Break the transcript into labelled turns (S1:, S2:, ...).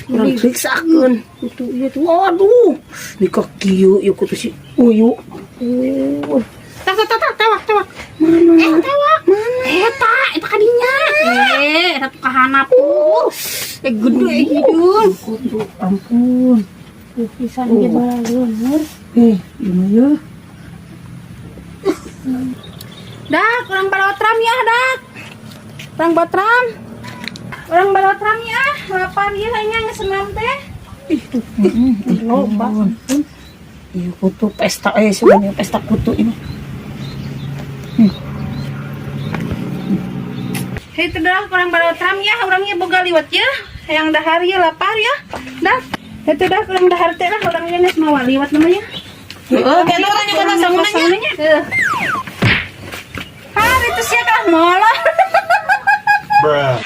S1: Urang periksakeun. Itu ieu tuh. Aduh. Nika kieu ieu kutu si Uyu. Oh.
S2: Tak tak tak tak tewak tewak.
S1: Mana?
S2: Eh, tewak.
S1: Mana?
S2: Eta, eta kadinya. Eh, eta tuh kahanap. Eh, gede hidung.
S1: Kutu, ampun.
S2: Pisan ge baleuneur.
S1: Eh, ieu mah ya.
S2: Dak, urang balotram ya, dak. Urang botram. Urang balotram ya, lapar ya nya geus senam teh.
S1: Ih, tuh. Loba. Iya, kutu pesta eh sebenarnya pesta kutu ini.
S2: Hei, itu dah kurang balotram ya, urangnya boga liwat ya. Hayang dahar ya, lapar ya. Dah. Itu dah kurang dahar teh lah, urangnya geus mawa liwat namanya.
S3: Heeh, kayak orang juga tak sangunanya.
S2: Heuh. Ah, itu sia kalah molor.
S4: Bruh.